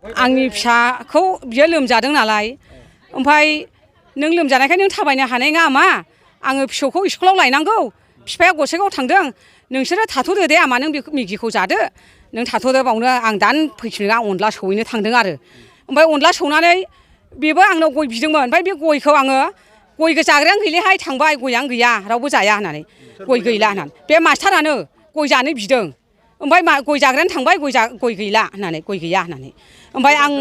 आंनि फिसाखौ बियो लोमजादों नालाय ओमफ्राय नों लोमजानायखाय नों थाबायनो हानाय नङा मा आङो फिसौखौ स्कुलाव लायनांगौ बिफाया गसाइगाव थांदों नोंसोरो थाथ'दो दे आमा नों बे मेगिखौ जादो नों थाथ'दो बावनो आं दानो फैफिनो आं अनला सौहैनो थांदों आरो ओमफ्राय अनला सौनानै बेबो आंनाव गय बिदोंमोन ओमफ्राय बे गयखौ आङो गय जाग्रायानो गैलाहाय थांबाय गयानो गैया रावबो जाया होननानै गय गैला होननानै बे मास्टारानो गय जानो बिदों ओमफ्राय गय जाग्रायानो थांबाय गय गैला होननानै गय गैया होननानै ओमफ्राय आं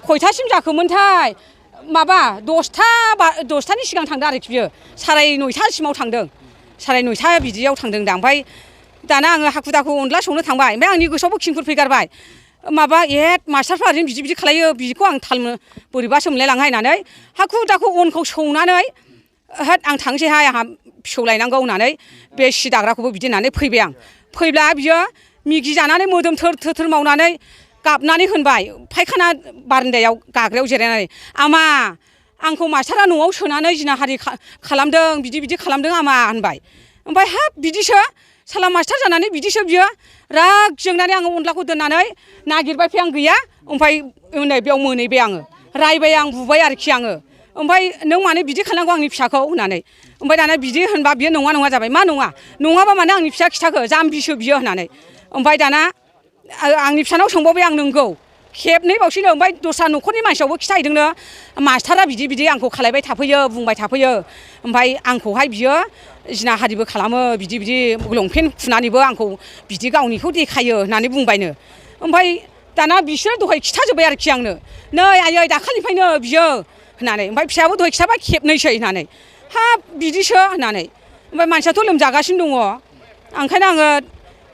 खयथासिम जाखोमोनथाय माबा दसथानि सिगां थांदों आरोखि बियो 9:30सिमाव थांदों 9:30 बिदियाव थांदों दा ओमफ्राय दाना आङो हाखु दाखु अनला संनो थांबाय ओमफ्राय आंनि गोसोआवबो खिंफोर फैगारबाय माबा मास्टारफ्रा ओरैनो बिदि खालायो बिदिखौ आं थाल बोरैबासो मोनलायलाङो होननानै हाखु दाखु अनखौ सौनानै होद आं थांसैहाय आंहा फिसौ लायनांगौ होननानै बे सि दाग्राखौबो बिदि होननानै फैबाय आं फैब्ला बियो मिगि जानानै मोदोम थोर मावनानै गाबनानै होनबाय फायखाना बारान्दायाव गाग्रायाव जिरायनानै आमा आंखौ मास्टारा न'आव सोनानै जिनाहारि खालामदों बिदि खालामदों आमा होनबाय ओमफ्राय हाब बिदिसो साला मास्टार जानानै बिदिसो बियो राग जोंनानै आङो अनलाखौ दोननानै नागिरबाय फै आं गैया ओमफ्राय नै बेयाव मोनहैबाय आङो रायबाय आं बुबाय आरोखि आङो ओमफ्राय नों मानो बिदि खालामनांगौ आंनि फिसाखौ होननानै ओमफ्राय दाना बिदि होनबा बियो नङा जाबाय मा नङाबा मानो आंनि फिसा खिथाखो जाम्बिसो बियो होननानै ओमफ्राय दाना आंनि फिसानाव सोंबावबाय आं नोंगौ खेबनै बावसैनो ओमफ्राय दस्रा न'खरनि मानसियावबो खिथाहैदोंनो मास्टारा बिदि आंखौ खालायबाय थाफैयो बुंबाय थाफैयो ओमफ्राय आंखौहाय बियो जिनाहारिबो खालामो बिदि लंपेन्ट खुनानैबो आंखौ बिदि गावनिखौ देखायो होननानै बुंबायनो ओमफ्राय दाना बिसोर दहाय खिथाजोब्बाय आरोखि आंनो नै आयै दाखालिनिफ्रायनो बियो होननानै ओमफ्राय फिसायाबो दहाय खिथाबाय खेबनैसै होननानै हाब बिदिसो होननानै ओमफ्राय मानसियाथ' लोमजागासिनो दङ ओंखायनो आङो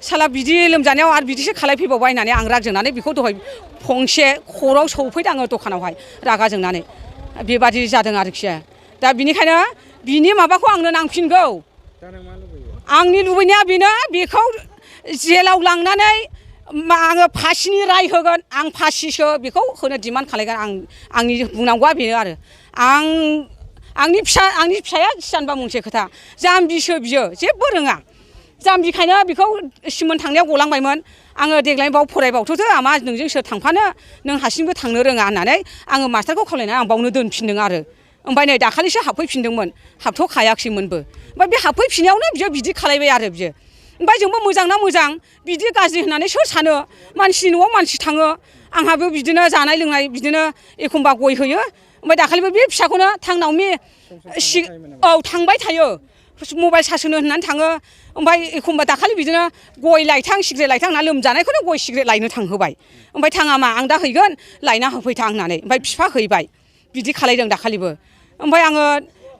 साला बिदि लोमजानायाव आरो बिदिसो खालायफैबावबाय होननानै आं राग जोंनानै बेखौ दहाय फंसे खरआव सौफैदों आङो दखानावहाय रागा जोंनानै बेबादि जादों आरोखि दा बिनिखायनो बिनि माबाखौ आंनो नांफिनगौ आंनि लुबैनाया बेनो बेखौ जेलाव लांनानै आङो फासिनि राय होगोन आं फासिसो बेखौ होनो डिमान्ड खालायगोन आंनि बुंनांगौआ बेनो आरो आंनि फिसाया जानबा मोनसे खोथा जाम्बिसो बियो जेबो रोङा जाम्बिखायनो बेखौ सिमोन थांनायाव गलांबायमोन आङो देग्लाय बाव फरायबावथ'दो आमा नोंजों सोर थांफानो नों हारसिंबो थांनो रोङा होननानै आङो मास्टारखौ खावलायनानै आं बावनो दोनफिनदों आरो ओमफ्राय नै दाखालिसो हाबफैफिनदोंमोन हाबथ'खायाखैमोनबो ओमफ्राय बे हाबफैफिननायावनो बियो बिदि खालायबाय आरो बियो ओमफ्राय जोंबो मोजां ना मोजां बिदि गाज्रि होननानै सोर सानो मानसिनि न'आव मानसि थाङो आंहाबो बिदिनो जानाय लोंनाय बिदिनो एखमबा गय होयो ओमफ्राय दाखालिबो बे फिसाखौनो थांनावमि औ थांबाय थायो मबाइल सार्ज होनो होननानै थाङो ओमफ्राय एखमबा दाखालि बिदिनो गय लायथां सिगारेट लायथां होनना लोमजानायखौनो गय सिगारेट लायनो थांहोबाय ओमफ्राय थाङा मा आं दा हैगोन लायना होफैथां होननानै ओमफ्राय बिफा हैबाय बिदि खालायदों दाखालिबो ओमफ्राय आङो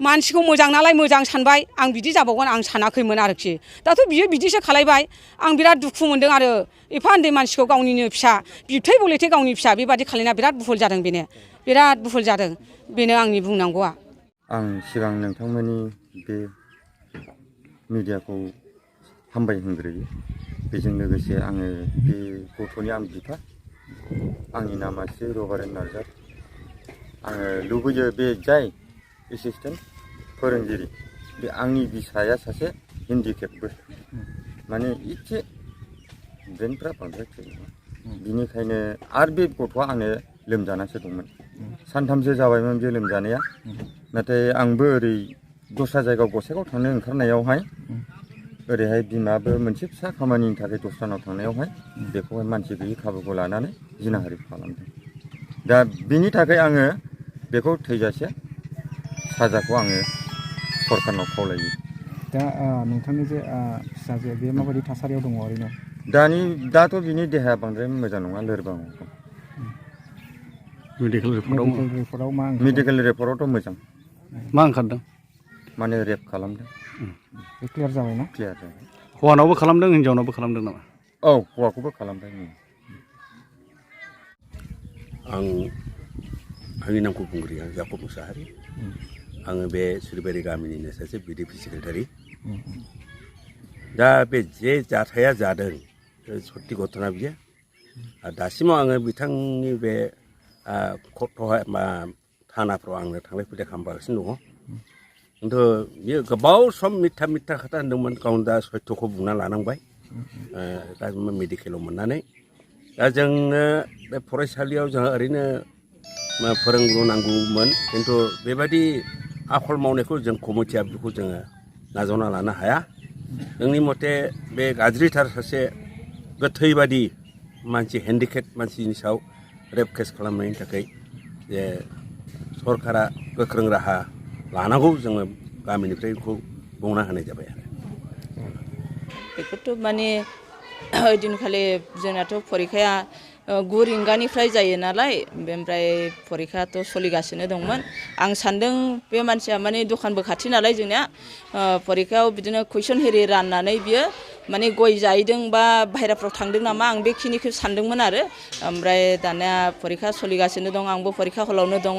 मानसिखौ मोजां नालाय मोजां सानबाय आं बिदि जाबावगोन आं सानाखैमोन आरोखि दाथ' बियो बिदिसो खालायबाय आं बिराद दुखु मोनदों आरो एफा उन्दै मानसिखौ गावनिनो फिसा बिबथै बलेथै गावनि फिसा बेबादि खालायना बिराद बुहुल जादों बेनो बिराद बुहुल जादों बेनो आंनि बुंनांगौआ आं सिगां नोंथांमोननि बे मिडियाखौ हामबाय होनग्रोयो बेजों लोगोसे आङो बे गथ'नि आं बिफा आंनि नामासो रबारेन नार्जारि आङो लुबैयो बे जाय एसिस्टेन्ट फोरोंगिरि बे आंनि बिसाया सासे हेन्डिकेपबो माने एसे ब्रेनफ्रा बांद्राय थिग नङा बिनिखायनो आरो बे गथ'आ आंनो लोमजानासो दंमोन सानथामसो जाबायमोन बे लोमजानाया नाथाय आंबो ओरै दस्रा जायगायाव गसाइगाव थांनो ओंखारनायावहाय ओरैहाय बिमाबो मोनसे फिसा खामानिनि थाखाय दस्रानाव थांनायावहाय बेखौहाय मानसि गैयि खाबुखौ लानानै जिनाहारि खालामदों दा बिनि थाखाय आङो बेखौ थैजासे साजाखौ आङो सरकारनाव खावलायो दा नोंथांनि जे फिसाजो बे माबायदि थासारियाव दङ ओरैनो दाथ' बिनि देहाया बांद्राय मोजां नङा लोरबां मेडिकेल रिपर्टआवथ' मोजां मा ओंखारदों माने रेप खालामदों क्लियार जाबायना क्लियार जाबाय हौवानावबो खालामदों हिनजावनावबो खालामदों नामा औ हौवाखौबो खालामदों आंनि नामखौ बुंग्रोयो आं जाकब मुसाहारि आङो बे सुरिबारि गामिनिनो सासे बिडिपि सेक्रेटारि दा बे जे जाथाया जादों सत्ति घटना बियो आरो दासिमाव आङो बिथांनि बे कर्टआवहाय थानाफ्राव आङो थांलाय फैलाय खालामगासिनो दङ खिन्थु बियो गोबाव सम मिथ्या खोथा होनदोंमोन गावनो दा सत्यखौ बुंना लानांबाय दा मेडिकेलाव मोननानै दा जोङो बे फरायसालियाव जोंहा ओरैनो फोरोंगुरु नांगौमोन खिन्थु बेबायदि आखल मावनायखौ जों कमिटिया बेखौ जोङो नाजावना लानो हाया जोंनि मथे बे गाज्रिथार सासे गोथै बादि मानसि हेन्डिकेप मानसिनि सायाव रेप केस खालामनायनि थाखाय जे सरकारा गोख्रों राहा लानांगौ जोङो गामिनिफ्राय बेखौ बुंना होनाय जाबाय आरो बेखौथ' माने ओइदिनखालि जोंनाथ' फरिखाया 9 रिंगानिफ्राय जायो नालाय ओमफ्राय फरिखायाथ' सोलिगासिनो दंमोन आं सान्दों बे मानसिया माने दखानबो खाथि नालाय जोंनिया फरिखायाव बिदिनो कुइसन हेरि राननानै बियो माने गय जाहैदों बा बाहेराफ्राव थांदों नामा आं बेखिनिखौ सान्दोंमोन आरो ओमफ्राय दानिया फरिखा सोलिगासिनो दं आंबो फरिखा हलावनो दङ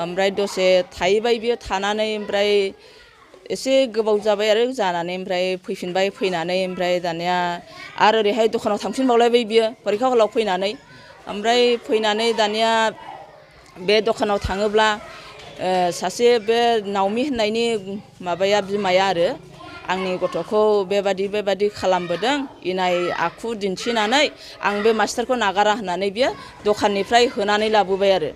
ओमफ्राय दसे थाहैबाय बियो थानानै ओमफ्राय एसे गोबाव जाबाय आरो जानानै ओमफ्राय फैफिनबाय फैनानै ओमफ्राय दानिया आरो ओरैहाय दखानाव थांफिनबावलायबाय बियो फरिखा हलाव फैनानै ओमफ्राय फैनानै दानिया बे दखानाव थाङोब्ला सासे बे नावमि होननायनि माबाया बिमाया आरो आंनि गथ'खौ बेबादि खालामबोदों इनाय आखु दिन्थिनानै आं बे मास्टारखौ नागारा होननानै बियो दखाननिफ्राय होनानै लाबोबाय आरो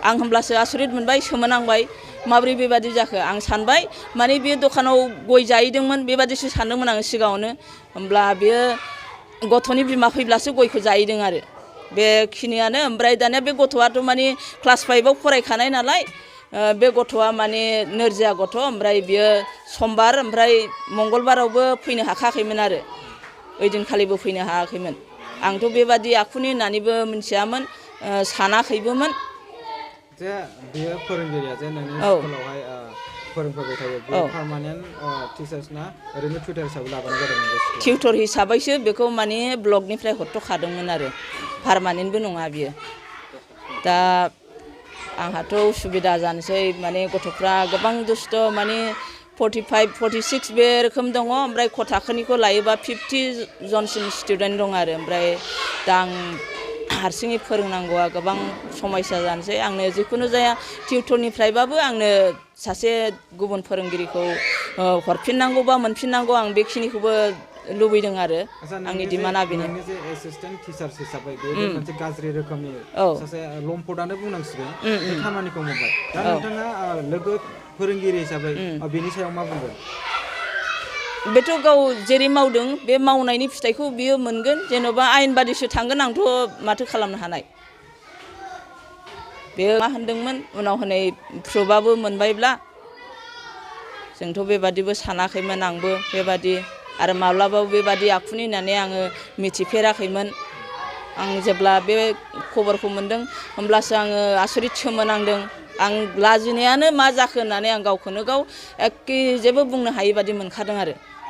आं होमब्लासो आसरित मोनबाय सोमोनांबाय माब्रै बेबादि जाखो आं सानबाय माने बे दखानाव गय जाहैदोंमोन बेबादिसो सानदोंमोन आं सिगाङावनो होमब्ला बियो गथ'नि बिमा फैब्लासो गयखौ जाहैदों आरो बेखिनियानो ओमफ्राय दानिया बे गथ'आथ' माने क्लास 5आव फरायखानाय नालाय बे गथ'आ माने नोरजिया गथ' ओमफ्राय बियो समबार ओमफ्राय मंगलबारावबो फैनो हाखायाखैमोन आरो ओइदिनखालिबो फैनो हायाखैमोन आंथ' बेबादि आखुनि होननानैबो मिथियामोन सानाखैबोमोन जे बेयो फोरोंगिरिया जे नोंनि स्कुलावहाय फोरोंफैबाय थायो बेयो पार्मानेन्ट टिचार्स ना ओरैनो टिउटर हिसाबै लाबोनाय जादोंमोन टिउटर हिसाबैसो बेखौ माने ब्लकनिफ्राय हरथ'खादोंमोन आरो पार्मानेन्टबो नङा बियो दा आंहाथ' उसुबिदा जानोसै माने गथ'फ्रा गोबां दुस्थ माने 45, 46 बे रोखोम दङ ओमफ्राय क थाखोनिखौ लायोबा 50 जनसिम स्टुडेन्ट दं आरो ओमफ्राय दा आं हारसिङै फोरोंनांगौआ गोबां समस्या जानोसै आंनो जिखुनु जाया टिउटरनिफ्रायबाबो आंनो सासे गुबुन फोरोंगिरिखौ हरफिननांगौ बा मोनफिननांगौ आं बेखिनिखौबो लुबैदों आरो आंनि डिमान्डआ बेनो जे एसिस्टेन्ट टिचार्स हिसाबै बे मोनसे गाज्रि रोखोमनि सासे लम्पटआनो बुंनांसिगोन बे खामानिखौ मावबाय दा नोंथाङा लोगो फोरोंगिरि हिसाबै बेनि सायाव मा बुंगोन बेथ' गाव जेरै मावदों बे मावनायनि फिथाइखौ बियो मोनगोन जेन'बा आयेन बादिसो थांगोन आंथ' माथो खालामनो हानाय बे मा होनदोंमोन उनाव हनै प्रुफआबो मोनबायब्ला जोंथ' बेबादिबो सानाखैमोन आंबो बेबादि आरो माब्लाबाबो बेबादि आखुनि होननानै आङो मिथिफेराखैमोन आं जेब्ला बे खबरखौ मोनदों होमब्लासो आङो आसरित सोमोनांदों आं लाजिनायानो मा जाखो होननानै आं गावखौनो गाव एखे जेबो बुंनो हायि बादि मोनखादों आरो